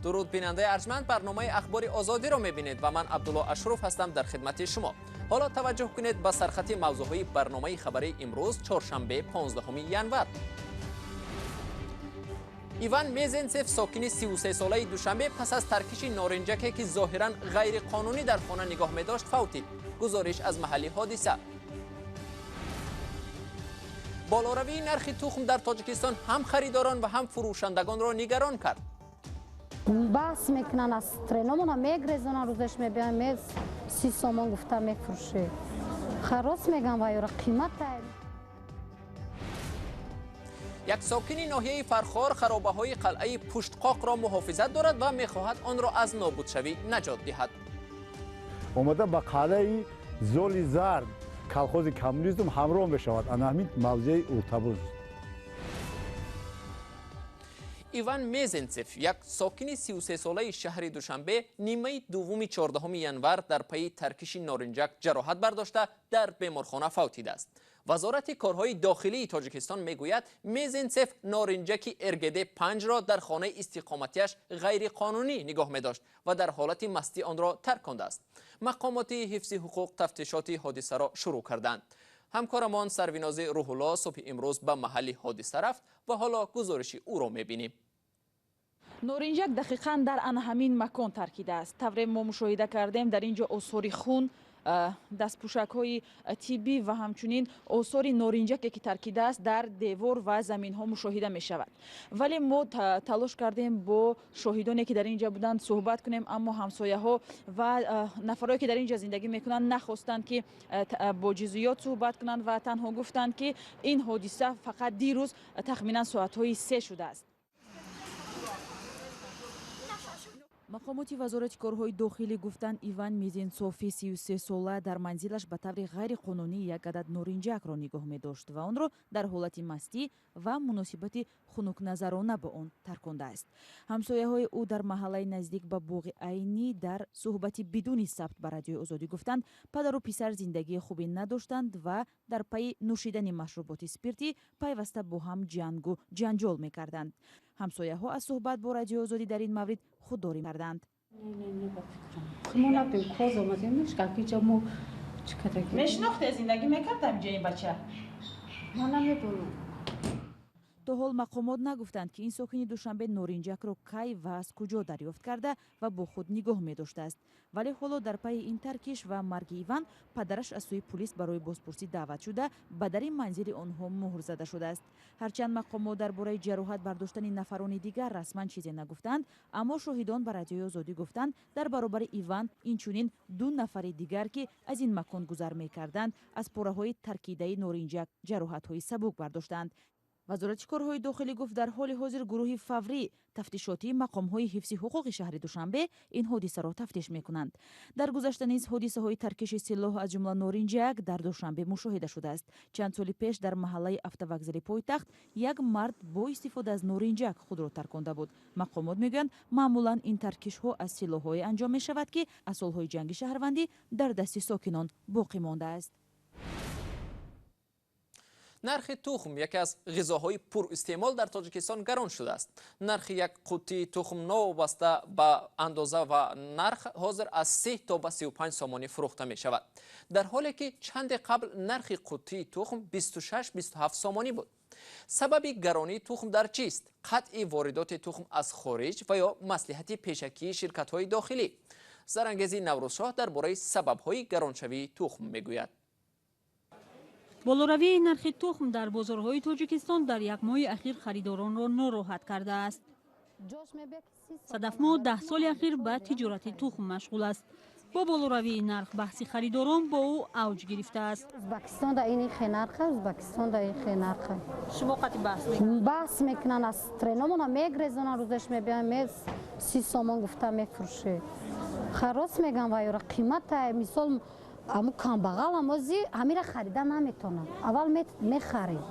Дуруд, бинандаи арҷманд, барномаи Ахбори Озодиро мебинед ва ман Абдулло Ашруф ҳастам дар хидмати шумо. Ҳоло таваҷҷӯҳ кунед ба сархати мавзӯъҳои барномаи хабарии имрӯз, чоршанбе, 15 январ. Иван Мезенцев, сокини 33-солаи Душанбе, пас аз таркиши норинҷаке, ки зоҳиран ғайриқонунӣ дар хона нигоҳ медошт, фавтид. Гузориш аз маҳалли ҳодиса. Болоравии нархи тухм дар Тоҷикистон ҳам харидорон ва ҳам фурӯшандагонро нигарон кард. Баҳс мекунанд, аз треномона мегрезонанд, рӯзаш мебиён, 30 сомон гуфта мефурӯшӣ. Харос меган ва ёра қимата. Як сокини ноҳияи Фархор харобаҳои қалъаи Пуштқоқро муҳофизат дорад ва мехоҳад онро аз нобудшавӣ наҷот диҳад. Омада ба қалъаи Золи Зард колхози коммунизм ҳамроҳ мешавад. Ана ҳамин мавзеи Уртабуз. Иван Мезенцев, як сокини 33-солаи шаҳри Душанбе, нимаи дуввуми 14 январ дар пайи таркиши норинҷак ҷароҳат бардошта, дар беморхона фавтидааст. Вазорати корҳои дохилии Тоҷикистон мегӯяд, Мезенцев норинҷаки РГД 5-ро дар хонаи истиқоматиаш ғайриқонунӣ нигоҳ медошт ва дар ҳолати мастӣ онро таркондааст. Мақомоти ҳифзи ҳуқуқ тафтишоти ҳодисаро шурӯъ карданд. Ҳамкорамон Сарвинози Рӯҳулло субҳи имрӯз ба маҳалли ҳодиса рафт ва ҳоло гузориши ӯро мебинем. Норинҷак дақиқан дар ана ҳамин макон таркидааст. Тавре мо мушоҳида кардем, дар ин ҷо осори хун, дастпӯшакҳои тиббӣ ва ҳамчунин осори норинҷаке, ки таркидааст, дар девор ва заминҳо мушоҳида мешавад. Вале мо талош кардем бо шоҳидоне, ки дар ин ҷо буданд, суҳбат кунем, аммо ҳамсояҳо ва нафарое, ки дар ин ҷо зиндагӣ мекунанд, нахостанд, ки бо ҷузъиёт суҳбат кунанд ва танҳо гуфтанд, ки ин ҳодиса фақат дирӯз тахминан соатҳои 3 шудааст. Мақомоти Вазорати корҳои дохилӣ гуфтанд, Иван Мезенцофи 33-сола дар манзилаш ба таври ғайриқонунӣ як адад норинҷакро нигоҳ медошт ва онро дар ҳолати мастӣ ва муносибати хунукназарона ба он таркондааст. Ҳамсояҳои ӯ дар маҳаллаи наздик ба боғи Айнӣ дар суҳбати бидуни сабт ба Радиои Озодӣ гуфтанд, падару писар зиндагии хубе надоштанд ва дар пайи нӯшидани машруботи спиртӣ пайваста бо ҳам ҷангу ҷанҷол мекарданд. Ҳамсояҳо аз суҳбат бо Радиои Озодӣ дар ин маврид худдорӣ карданд. Мешинохте, зиндагӣ мекард ҳамҷо ин бача? Ман намедонам. То ҳол мақомот нагуфтанд, ки ин сокини Душанбе норинҷакро кай ва аз куҷо дарёфт карда ва бо худ нигоҳ медоштааст. Вале ҳоло дар пайи ин таркиш ва марги Иван, падараш аз сӯи пулис барои бозпурсӣ даъват шуда, ба дари манзили онҳо муҳр зада шудааст. Ҳарчанд мақомот дар бораи ҷароҳат бардоштани нафарони дигар расман чизе нагуфтанд, аммо шоҳидон ба Радиои Озодӣ гуфтанд, дар баробари Иван инчунин ду нафари дигар, ки аз ин макон гузар мекарданд, аз пораҳои таркидаи норинҷак ҷароҳатҳои сабук бардоштанд. Вазорати корҳои дохилӣ гуфт, дар ҳоли ҳозир гурӯҳи фаврӣ тафтишотии мақомҳои ҳифзи ҳуқуқи шаҳри Душанбе ин ҳодисаро тафтиш мекунанд. Дар гузашта низ ҳодисаҳои таркиши силоҳ, аз ҷумла норинҷак, дар Душанбе мушоҳида шудааст. Чанд соли пеш дар маҳаллаи автовокзали пойтахт як мард бо истифода аз норинҷак худро тарконда буд. Мақомот мегӯянд, маъмулан ин таркишҳо аз силоҳҳое анҷом мешавад, ки аз солҳои ҷанги шаҳрвандӣ дар дасти сокинон боқӣ мондааст. Нархи тухм, яке аз ғизоҳои пуристеъмол дар Тоҷикистон, гарон шудааст. Нархи як қуттии тухм новобаста ба андоза ва нарх ҳозир аз 3 то ба 35 сомонӣ фурӯхта мешавад, дар ҳоле ки чанде қабл нархи қуттии тухм 26-27 сомонӣ буд. Сабаби гаронии тухм дар чист? Қатъи воридоти тухм аз хориҷ ва ё маслиҳати пешакии ширкатҳои дохилӣ? Зарангези Наврӯзшоҳ дар бораи сабабҳои гароншавии тухм мегӯяд. Болоравии нархи тухм дар бозорҳои Тоҷикистон дар як моҳи ахир харидоронро нороҳат кардааст. Садафмо 10 соли ахир ба тиҷорати тухм машғул аст. Бо болоравии нарх баҳси харидорон бо ӯ авҷ гирифтааст. Ӯзбекистон да ин хе нарха, Ӯзбекистон да ин хе нарха. Шумо қати баҳс мекунед? Баҳс мекунанд, аз треномона мегрезонанд, рӯзаш мебиён, 30 сомон гуфта мефурӯшӣ. Харос меган ва ёра қимата, мисол аму камбағалам ози ҳамира харида наметонам. Аввал мехарем.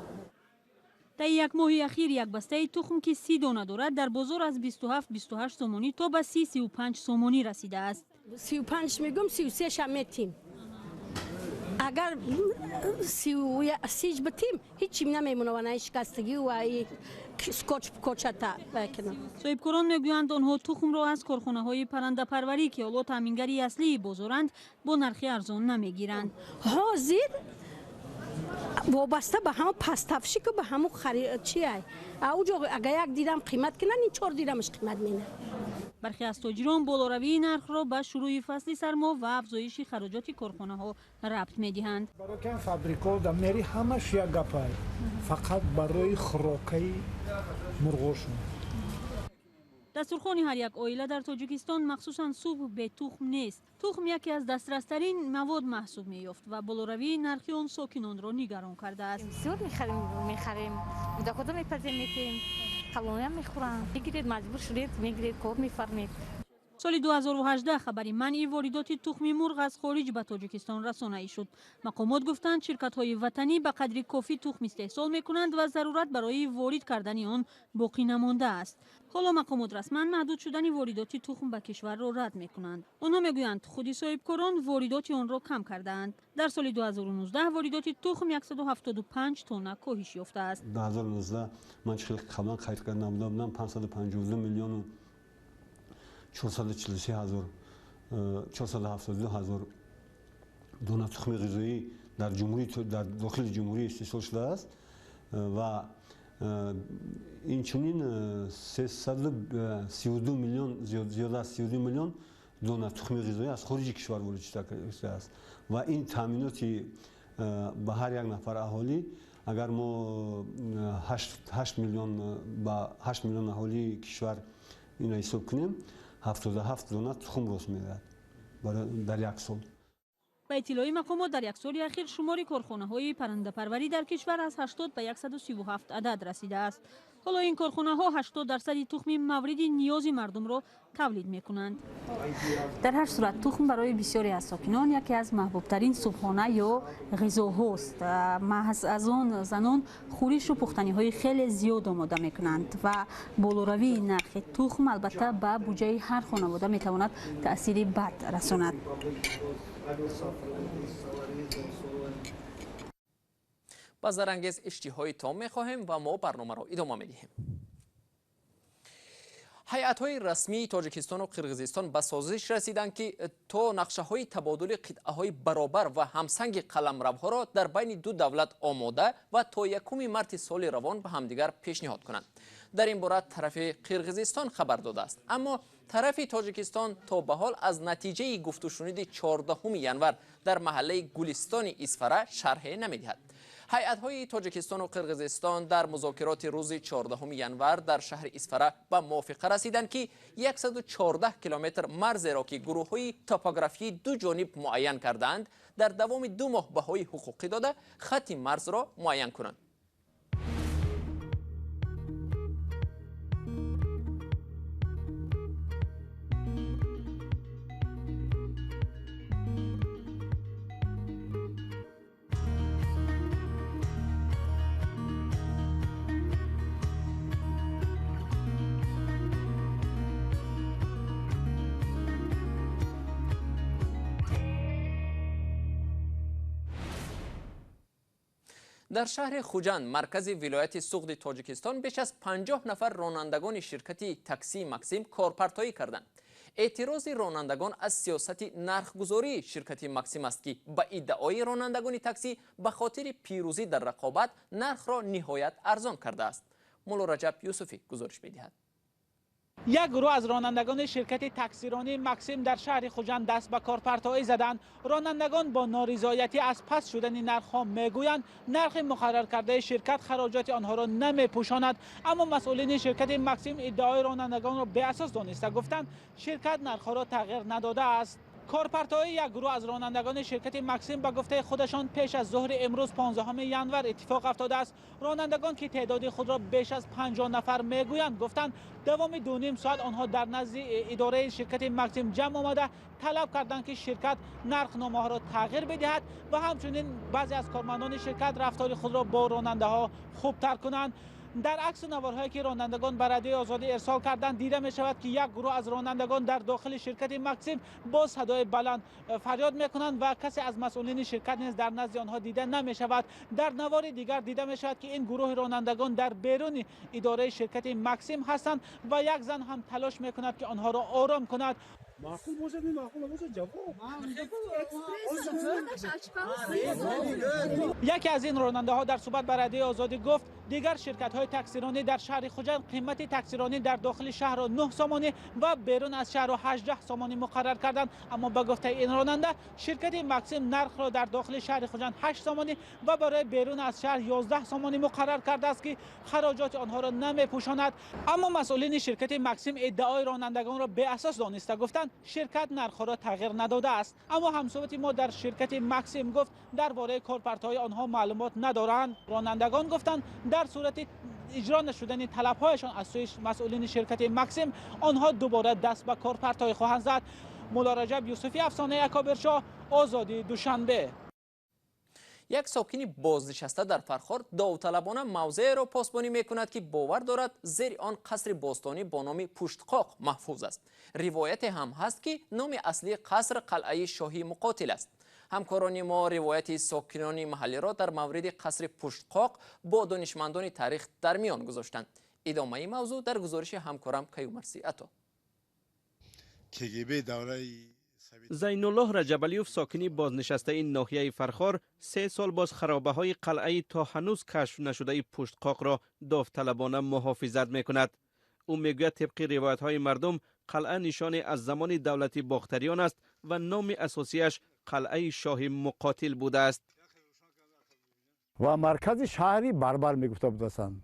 Таи як моҳи ахир як бастаи тухм, ки 30 дона дорад, дар бозор аз 27-28 сомонӣ то ба 30-35 сомонӣ расидааст. 35 мегӯм, 33 ша метим. Агар 30 битим ҳеҷ намемона ва на шикастагӣ ва скотч кочата бакунам. Соҳибкорон мегӯянд, онҳо тухмро аз корхонаҳои паррандапарварӣ, ки ҳоло таъмингари аслии бозоранд, бо нархи арзон намегиранд. Ҳозир вобаста ба ҳамон поставщику ба ҳамон чиай. Ауҷо агар як дирам қимат кунанд, ин 4 дирамаш қимат менад. Бархе аз тоҷирон болоравии нархро ба шурӯи фасли сармо ва афзоиши хароҷоти корхонаҳо рабт медиҳанд. Барои ки фабрикаҳо дар мери ҳамаш як гапай, фақат барои хӯрокаи мурғошон. Дастурхони ҳар як оила дар Тоҷикистон, махсусан субҳ, бе тухм нест. Тухм яке аз дастрастарин мавод маҳсуб меёфт ва болоравии нархи он сокинонро нигарон кардааст. Бисёр мехарем, кӯдакода мепазем, метем, калониам мехӯранд. Мегиред, маҷбур шудед, мегиред, кор мефармед. Соли 2018 хабари манъи воридоти тухми мурғ аз хориҷ ба Тоҷикистон расонаӣ шуд. Мақомот гуфтанд, ширкатҳои ватанӣ ба қадри кофӣ тухм истеҳсол мекунанд ва зарурат барои ворид кардани он боқӣ намондааст. Ҳоло мақомот расман маҳдуд шудани воридоти тухм ба кишварро рад мекунанд. Онҳо мегӯянд, худи соҳибкорон воридоти онро кам кардаанд. Дар соли 2019 воридоти тухм 175 тонна коҳиш ёфтааст. 2019 ман чӣ хеле қаблан қайд карда будам, 552 миллиону 443 ҳазор 472 ҳазор дона тухми ғизоӣ дар ҷумҳурӣ, дар дохили ҷумҳурӣ истеҳсол шудааст ва инчунин 332 миллион, зиёда аз 32 миллион дона тухми ғизоӣ аз хориҷи кишвар ворид шудааст ва ин таъминоти ба ҳар як нафар аҳолӣ, агар мо 8 миллион ба 8 миллион аҳолии кишвар инро ҳисоб кунем, 77 дона тухм рост меояд дар як сол. Ба иттилои мақомот, дар як соли ахир шумори корхонаҳои паррандапарварӣ дар кишвар аз 80 ба 137 адад расидааст. Ҳоло ин корхонаҳо 80% тухми мавриди ниёзи мардумро тавлид мекунанд. Дар ҳар сурат тухм барои бисёре аз сокинон яке аз маҳбубтарин субҳона ё ғизоҳост. Маҳз аз он занон хӯришу пухтаниҳои хеле зиёд омода мекунанд ва болоравии нархи тухм албатта ба буҷаи ҳар хонавода метавонад таъсири бад расонад. Ба зарангез иштиҳои том мехоҳем ва мо барномаро идома медиҳем. Ҳайатҳои расмии Тоҷикистону Қирғизистон ба созиш расиданд, ки то нақшаҳои табодули қитъаҳои баробар ва ҳамсанги қаламравҳоро дар байни ду давлат омода ва то 1 марти соли равон ба ҳамдигар пешниҳод кунанд. Дар ин бора тарафи Қирғизистон хабар додааст. Аммо тарафи Тоҷикистон то ба ҳол аз натиҷаи гуфтушуниди 14 январ дар маҳаллаи Гулистони Исфара шарҳе намедиҳад. Ҳайатҳои Тоҷикистону Қирғизистон дар музокироти рӯзи 14 январ дар шаҳри Исфара ба мувофиқа расиданд, ки 114 километр марзеро, ки гурӯҳҳои топографии ду ҷониб муайян кардаанд, дар давоми 2 моҳ баҳои ҳуқуқӣ дода хатти марзро муайян кунанд. Дар шаҳри Хуҷанд, маркази вилояти Суғди Тоҷикистон, беш аз 50 нафар ронандагони ширкати таксии Максим корпартоӣ карданд. Эътирози ронандагон аз сиёсати нархгузории ширкати Максим аст, ки ба иддаои ронандагони таксӣ ба хотири пирӯзӣ дар рақобат нархро ниҳоят арзон кардааст. Мулло Раҷаб Юсуфӣ гузориш медиҳад. Як гурӯҳ аз ронандагони ширкати таксиронии Максим дар шаҳри Хуҷанд даст ба корпартоӣ заданд. Ронандагон бо норизоятӣ аз паст шудани нархҳо мегӯянд, нархи муқарраркардаи ширкат хароҷоти онҳоро намепӯшонад. Аммо масъулини ширкати Максим иддаои ронандагонро беасос дониста гуфтанд, ширкат нархҳоро тағйир надодааст. Корпартоии як гурӯҳ аз ронандагони ширкати Максим ба гуфтаи худашон пеш аз зуҳри имрӯз 15 январ иттифоқ афтодааст. Ронандагон, ки теъдоди худро беш аз 50 нафар мегӯянд, гуфтанд давоми 2,5 соат онҳо дар назди идораи ширкати Максим ҷамъ омада талаб карданд, ки ширкат нархномаҳоро тағйир бидиҳад ва ҳамчунин баъзе аз кормандони ширкат рафтори худро бо ронандаҳо хубтар кунанд. Дар аксу наворҳое ки ронандагон ба Радиои Озодӣ ирсол карданд, дида мешавад ки як гурӯҳ аз ронандагон дар дохили ширкати Максим бо садои баланд фарёд мекунанд ва касе аз масъулини ширкат низ дар назди онҳо дида намешавад. Дар навори дигар дида мешавад ки ин гурӯҳи ронандагон дар беруни идораи ширкати Максим ҳастанд ва як зан ҳам талош мекунад ки онҳоро ором кунад. Маъқул бошад, маъқул набошад, ҷавоб. Яке аз ин ронандаҳо дар суҳбат ба Радиои Озодӣ гуфт, дигар ширкатҳои таксиронӣ дар шаҳри Хуҷанд қимати таксиронӣ дар дохили шаҳрро 9 сомонӣ ва берун аз шаҳрро 18 сомонӣ муқаррар карданд. Аммо ба гуфтаи ин ронанда, ширкати Максим нархро дар дохили шаҳри Хуҷанд 8 сомонӣ ва барои берун аз шаҳр 11 сомонӣ муқаррар кардааст ки хароҷоти онҳоро намепӯшонад. Аммо масъулини ширкати Максим иддаои ронандагонро беасос дониста гуфтанд, ширкат нархҳоро тағйир надодааст. Аммо ҳамсуҳбати мо дар ширкати Максим гуфт, дар бораи корпартои онҳо маълумот надоранд. Ронандагон гуфтанд, дар сурати иҷро нашудани талабҳояшон аз сӯи масъулини ширкати Максим, онҳо дубора даст ба корпартоӣ хоҳанд зад. Мулло Раҷаб Юсуфӣ, Афсонаи Акобиршоҳ, Озодӣ, Душанбе. Як сокини бознишаста дар Фархор довталабона мавзееро посбонӣ мекунад ки бовар дорад зери он қасри бостонӣ бо номи Пуштқоқ маҳфуз аст. Ривояте ҳам ҳаст ки номи аслии қаср қалъаи шоҳи Муқотил аст. Ҳамкорони мо ривояти сокинони маҳаллиро дар мавриди қасри Пуштқоқ бо донишмандони таърих дар миён гузоштанд. Идомаи мавзӯъ дар гузориши ҳамкорам Каюмарси Ато. КГБ давраи Зайнуллоҳ Раҷабалиев, сокини бознишастаи ноҳияи Фархор, 3 сол боз харобаҳои қалъаи то ҳанӯз кашф нашудаи Пуштқоқро довталабона муҳофизат мекунад. Ӯ мегӯяд, тибқи ривоятҳои мардум, қалъа нишоне аз замони давлати Бохтариён аст ва номи асосияш қалъаи шоҳи Муқотил будааст. Ва маркази шаҳри Барбар мегуфта будастанд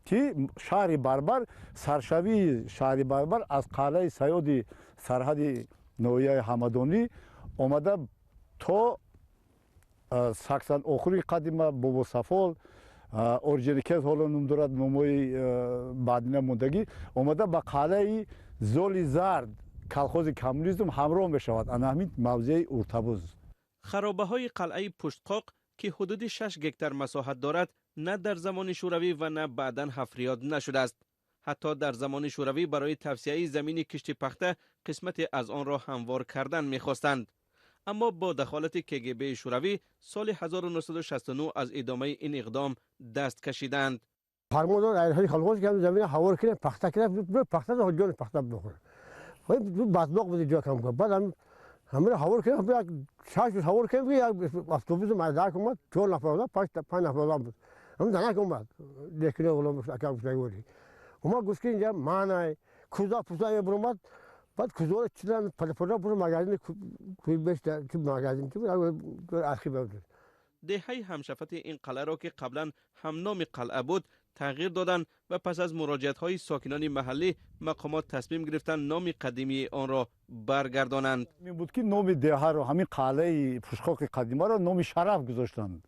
ки шаҳри Барбар, саршавии шаҳри Барбар аз қалъаи Саёди сарҳади ноҳияи Ҳамадонӣ омада то саксан охири қадима Бобосафол, Орҷеникез ҳоло ном дорад, номҳои баъдина мондагӣ, омада ба қалъаи Золи Зард колхози коммунизм ҳамроҳ мешавад. Ана ҳамин мавзеи Уртабуз. Харобаҳои қалъаи Пуштқоқ ки ҳудуди 6 гектар масоҳат дорад, на дар замони шӯравӣ ва на баъдан ҳафриёт нашудааст. Ҳатто дар замони шӯравӣ барои тавсияи замини кишти пахта қисмате аз онро ҳамвор кардан мехостанд. Аммо бо дахолати КГБ шӯравӣ соли 1969 аз идомаи ин иқдом даст кашиданд. Фармон дод, колхоз замин ҳавор кунем, пахта кунем, пахта ҷони пахта бихӯрем. Бадлоқ буд ҷо кам кун. Баъд ҳамаро ҳавор кунем, як 6 рӯз ҳавор кунем, як автобус майдак омад, 4 нафар одам, 5 нафар одам буд. Ҳам занак омад, лекино ғулом ака гуфтагӣ. Омад гуфт ки инҷа манай, куза пуза буромад, баъд кузаро чидан палапора бур магазин куй бешта, ки магазин ки архив буд. Деҳаи ҳамшафати ин қалъаро ки қаблан ҳамноми қалъа буд, тағйир доданд ва пас аз муроҷиатҳои сокинони маҳаллӣ мақомот тасмим гирифтанд номи қадимии онро баргардонанд. Ин буд ки номи деҳаро, ҳамин қалъаи Пуштқоқи қадимаро номи Шараф гузоштанд.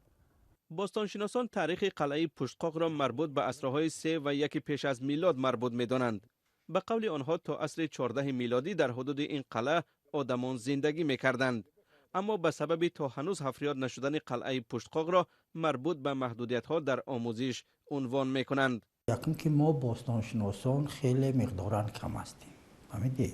Бостоншиносон таърихи қалъаи Пуштқоқро марбут ба асрҳои 3 ва 1 пеш аз милод марбут медонанд. Ба қавли онҳо то асри 14 милодӣ дар ҳудуди ин қалъа одамон зиндагӣ мекарданд. Аммо ба сабаби то ҳанӯз ҳафриёт нашудани қалъаи Пуштқоқро марбут ба маҳдудиятҳо дар омӯзиш унвон мекунанд. Якум ки мо бостоншиносон хеле миқдоран кам ҳастем. Фаҳмидӣ?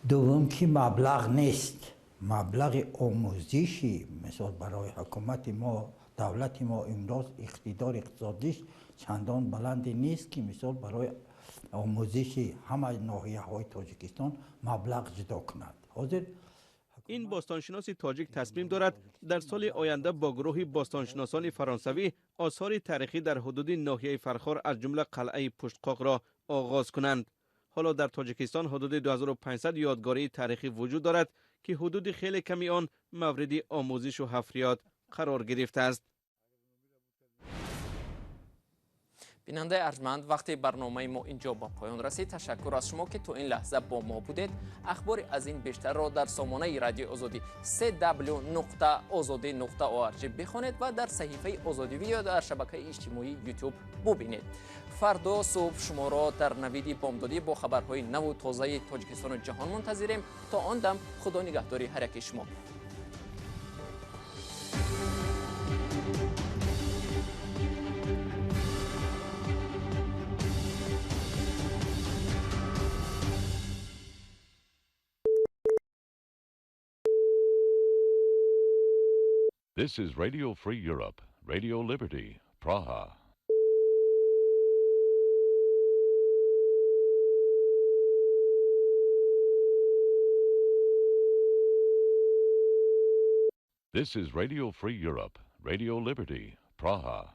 Дуввум ки маблағ нест. Маблағи омӯзиши мисол барои ҳукумати мо, давлати мо имрӯз иқтидори иқтисодиш чандон баланде нест ки мисол барои омӯзиши ҳамаи ноҳияҳои Тоҷикистон маблағ ҷудо кунад. Ҳозир ин бостоншиноси тоҷик тасмим дорад дар соли оянда бо гурӯҳи бостоншиносони фаронсавӣ осори таърихӣ дар ҳудуди ноҳияи Фархор аз ҷумла қалъаи Пуштқоқро оғоз кунанд. Ҳоло дар Тоҷикистон ҳудуди 2500 ёдгории таърихӣ вуҷуд дорад ки ҳудуди хеле ками он мавриди омӯзишу ҳафриёт қарор гирифтааст. Бинандаи арҷманд, вақти барномаи мо инҷо ба поён расид. Ташаккур аз шумо ки то ин лаҳза бо мо будед. Ахбори аз ин бештарро дар сомонаи Радиои Озодӣ cw.ozodi.org бихонед ва дар саҳифаи Озодӣ видео дар шабакаи иҷтимоии YouTube бубинед. Фардо субҳ шуморо дар навиди бомдодӣ бо хабарҳои наву тозаи Тоҷикистону ҷаҳон мунтазирем. То он дам Худо нигаҳдори ҳар яки шумо. This is Radio Free Europe, Radio Liberty, Praha. This is Radio Free Europe, Radio Liberty, Praha.